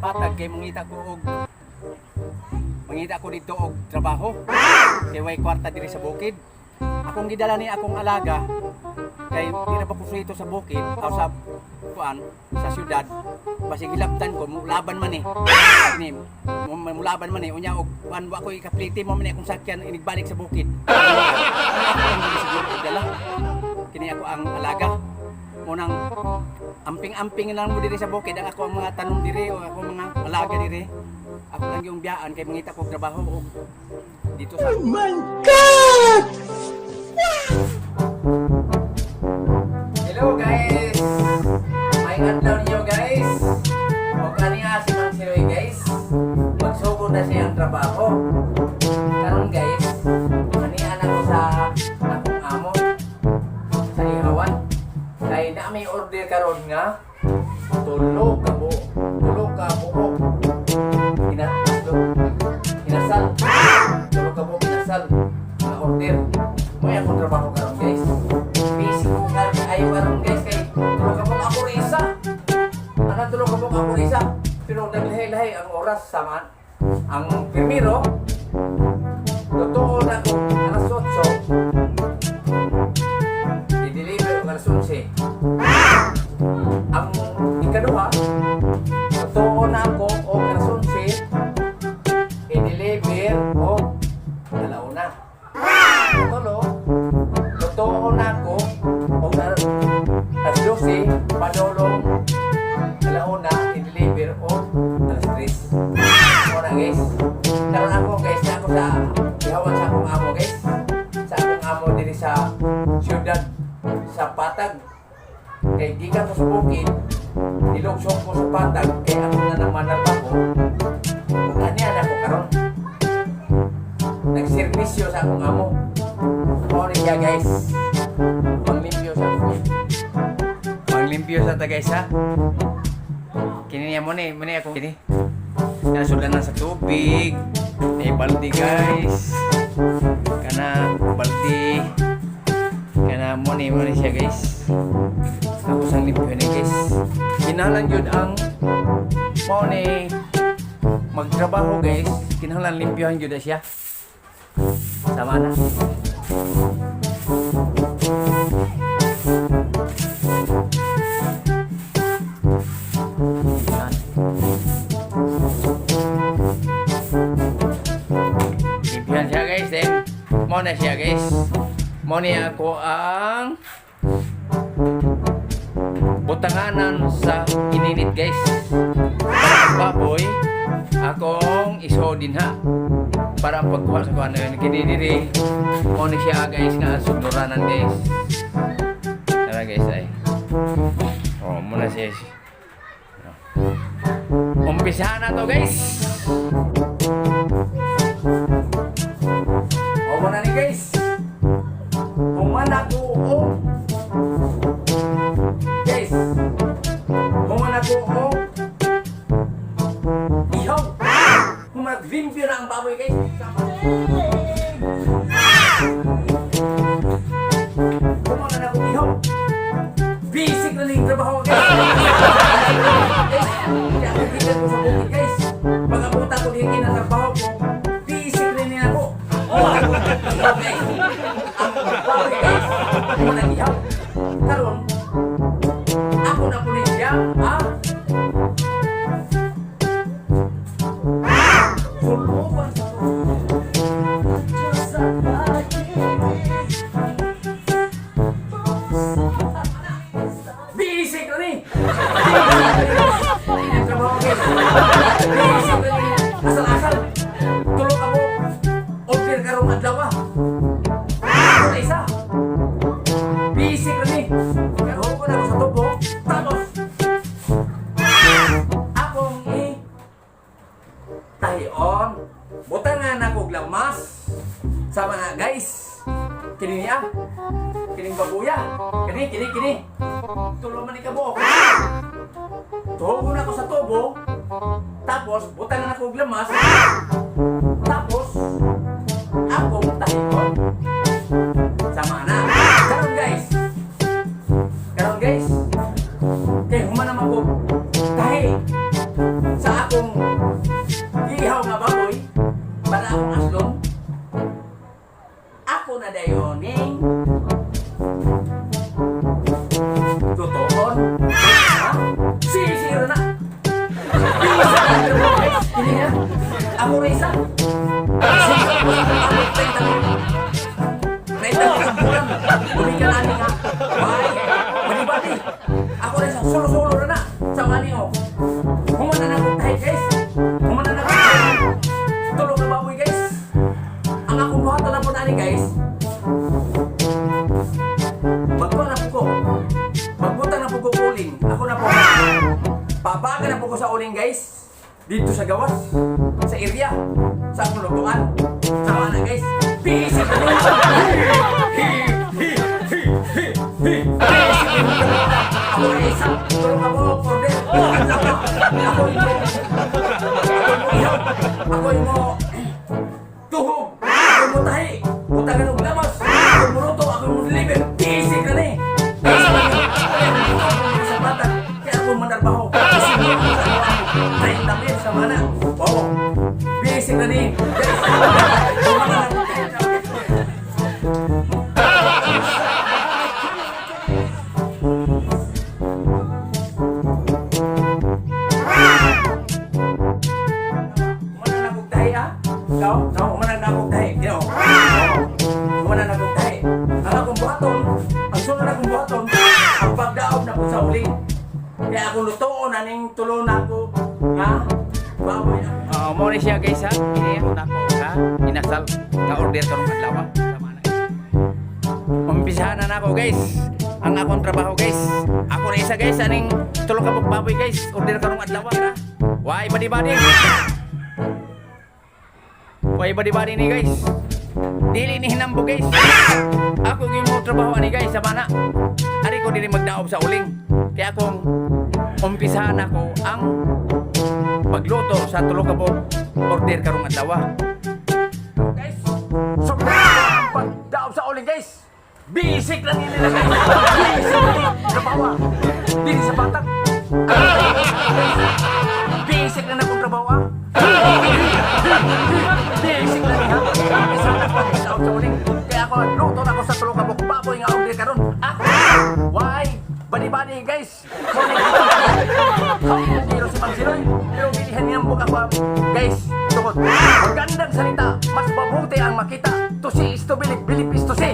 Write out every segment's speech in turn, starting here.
Patag kay mangita ko dito og trabaho. Kay way kwarta diri sa bukid. Akong gidala ni akong alaga kay di na ba ko suhito sa bukid o sa kuan sa syudad, basig hilabtan ko mulaban man eh. Kini mulaban man eh, unya og kuan, wa ko ikapliti mo man eh akong sakyan inigbalik sa bukid. Ako ang dili siguro dala kini, ako ang alaga mo nang amping-amping lang mo diri sa bukid ang ako ang mga tanom diri o ako mga alaga diri. Ako lang yung biyaan kay mangita ko trabaho og dito sa. Oh my God! Hello guys! May adlaw niyo, guys! O kaniya si Mang Siroy, guys. Magsugod na siya ang trabaho. Karon guys, kaniya na ko sa akong amo sa Ihawan. Kay na may order karon nga tulo ka buok. Ina, inasal. 3 ka buok inasal nga order. Mo akong trabaho karon, guys. Busy ko karon ayo karon guys, kay 3 ka buok ako risa. Ana, 3 ka buok ako risa. Pero naglahi-lahi ang oras sama ang primero, totoo na ko alas 8, i-deliver og alas 11. Ang ikaduha, totoo na ako og alas 11, i-deliver og alauna. Tulo, totoo na ako og alas 12, padulong alauna, i-deliver og alas 3. Mo na guys. Karon ako guys, na ako sa ihawan sa akong amo guys. Sa akong amo diri sa siyudad sa Patag. Kay gikan ko sa bukid, nilugsong ko sa Patag kay ako na naman trabaho. Ug ani na ako karon. Nagserbisyo sa akong amo. Mao ni siya guys. Panglimpyo sa ako. Panglimpyo sa ta guys ha. Kini niya mo ni ako kini. Nasudlan na sa tubig. May balde guys. Kana balde. Kana mo ni siya guys. Ako sang limpyo ni guys. Kinahanglan jud ang mao ni magtrabaho guys. Kinahanglan limpyohan jud na siya. Sama na. Yan. Limpihan siya guys, then mo na siya guys. Mo ni ako ang butanganan sa ininit guys. Para ang baboy akong iso din ha. Para ang pagkuha sa kuha na yun kini diri, mo ni siya guys nga sugnuranan guys. Tara guys ay. Oh, mo na siya. Umpisahan na to guys. O mo na ni guys. Human ako o guys. Human ako o ihaw. Human limpyo na ang baboy guys. Human na ako ihaw. Basic na lang trabaho guys. Guys, kaya ako gikan ko sa bukid guys. Pag-abuta ko din ang trabaho ko, basic rin niya ako. Oh, okay. Ang baboy guys, human na ihaw. Karon, ako na po ni siya, ah? Suluban sa Basic na ni! Ang trabaho guys. Basic na ni. Asal-asal. Tulog ako. Order karong adlaw ah. Ako na isa. Basic na ni. Pero ko na ako sa tubo. Tapos, akong i tahion. Butangan ako og lamas. Sama na guys. Kini niya. Kining babuya. Kini, kini, kini. Tulo man ni kabuok. Tuhugon ako sa tubo. Tapos, butangan ako og lamas. Tapos, akong tahion. Sama na. Karon guys. Karon guys. Kay human naman ko tahi sa akong akong aslon. Ako na dayon ning tutoon. Ha? Sisiro na. Kini nga. Ako na isa. Sige, ako 30 mil. 30 mil ang bulan. Bumi ka na nga. Why? Badi-badi. Ako na isa. Solo-solo na na. Sa mga niyo. Humana na akong tahi, guys. Humana na akong tahi. Tulog na baboy, guys. Ang akong buhaton na po na ni, guys. Magkuha na po ko. Magbutang na po ko uling. Ako na po. Pabaga na po ko sa uling, guys. Dito sa gawas. Sa area. Sa akong lutuan. Sa na, guys. Busy na rin. Ako na isa. Tulong ako. Order. Ako imo. Ako mo ihaw. Ako imo. Tuhog. Ako mo tahi. Butangan og lamas. Ako mo luto. Ako mo deliver. Busy ka na eh. Busy ka na. Kaya ako sa bata. Kaya ako manarbaho. Busy ka na sa ako. 30 mil sa mana. Oo. Busy ka na eh. Guys. Humana na kog tahi ah. Ikaw, no, humana na kog tahi. Ikaw. Humana na kog tahi. Ang akong buhaton, ang sunod na akong buhaton, ang pagdaog na ko sa uling. Kaya akong lutoon aning tulo na ako, ha? Baboy na. Mo ni siya, guys, ha. Kini ako nako ha. Inasal nga order karong adlaw, ah. Tama na. Umpisahan na nako, guys. Ang akong trabaho, guys. Ako na isa, guys, aning tulo ka buok baboy, guys. Order karong adlaw ha. Why badi badi? Why badi badi ni, guys? Dili ni hinambo, guys. Ako gyud mo trabaho ani, guys, sama na. Ari ko dili magdaob sa uling. Kaya akong umpisahan ako ang pagluto sa tulo ka buok order karong adlaw. Guys, sobrang pagdaog sa uling, guys. Basic lang yun nila, guys. Basic lang yun. Trabaho ah. Dili sa batang. Basic lang akong trabaho ah. Basic lang ha. Isa na pagdaog sa uling. Kaya ako, luto na ako sa tulo ka buok baboy nga order karon. Ako, why? Badi-badi, guys. Pero si Mang Siroy, pero bilihan niyang buka ko. Guys, tungkol. Magandang salita, mas mabuti ang makita. To see is to believe, believe is to see.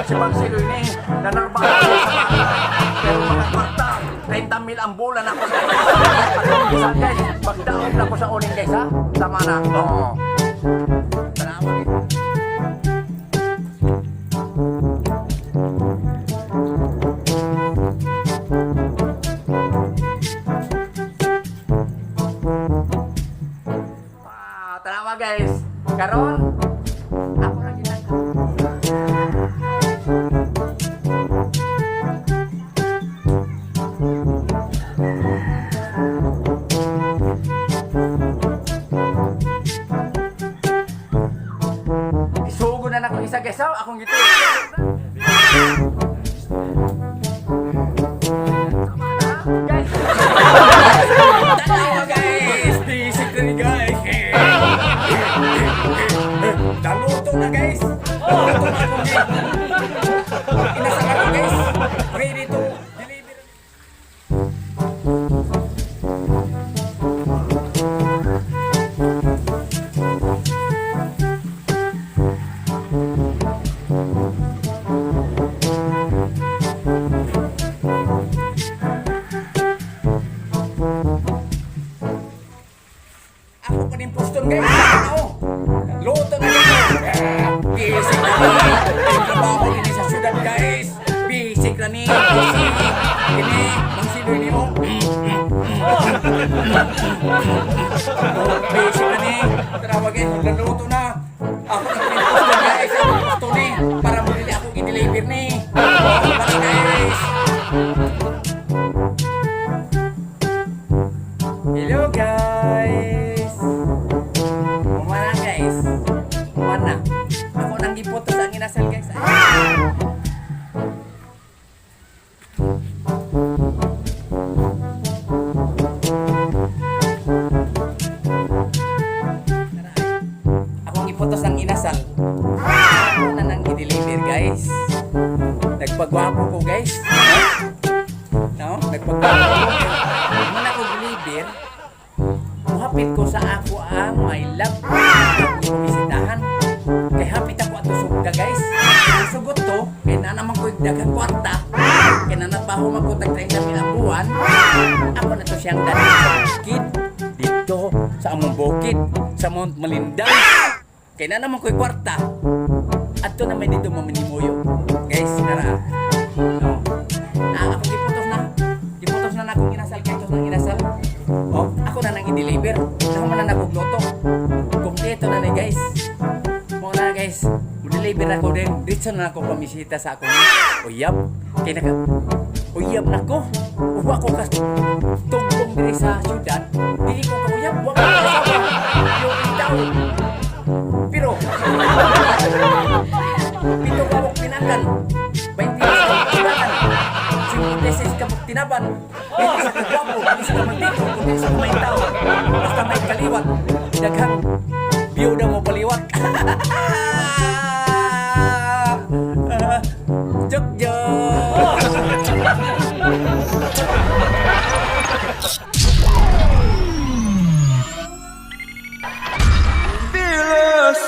Si Mang Siroy ni, nanarbaho ako sa bata. Pero mga kwarta, 30 mil ang bulan ako. Guys, guys, pagdaon na ko sa uling, guys, ha? Tama na. Oo. Tanawa, guys. Ah, tanawa, guys. Karon, ako ra gid. Isugo na nako isa, guys. Ha? Akong gito. Tama na, guys. Tanawa, guys. Basic na ni, guys. Naluto na, guys. Naluto na akong inasal ako, guys. Ready to deliver. Ako pa din poston, guys. Ano? Luto na dito. Basic na ni. Ang trabaho din sa syudad, guys. Basic na ni. Basic. Kini, mang siloy ni mo. Basic na ni. Tarawa, guys, naluto na. Ako na din poston, guys. Ako gusto ni. Para mo dili ako i-deliver ni. Para, guys. Hello, guys! Umana, guys. Umana. Ako nang giputos ang inasal, guys. Ay! Mohapit ko sa ako ang my love. Ako bisitahan. Kay hapit ako ato sugda, guys. Ang sugot to, kay na naman ko daghang kwarta. Kay nanabaho man ko tag 30 mil ang buwan. Ako na to siyang dali sa bukid. Dito sa among bukid, sa Mount Malindang. Kay na naman ko'y kwarta. Adto na may dito maminimuyo. Guys, tara. No. Na ako giputos na. Giputos na na akong inasal kay tos nang inasal. Oh, ako na nang i-deliver. Ako man na nagugluto. Kompleto na ni, guys. Mo na, guys. Mo-deliver ako din. Dito na ako pamisita sa akong uyab. Kay naka uyab nako. Uwa ko kas tugtong diri sa syudad. Dili ko kauyab. Wa ko kasawa. Yung itaw. Pero 7 kabuk pinakan. 20 kabuk pinakan. 56 kabuk tinaban. Hindi sa kagwapo, hindi sa kamantito, hindi sa kumaintaw. Basta may kaliwat. Daghang biyuda mo paliwat. Joke joke. Fearless.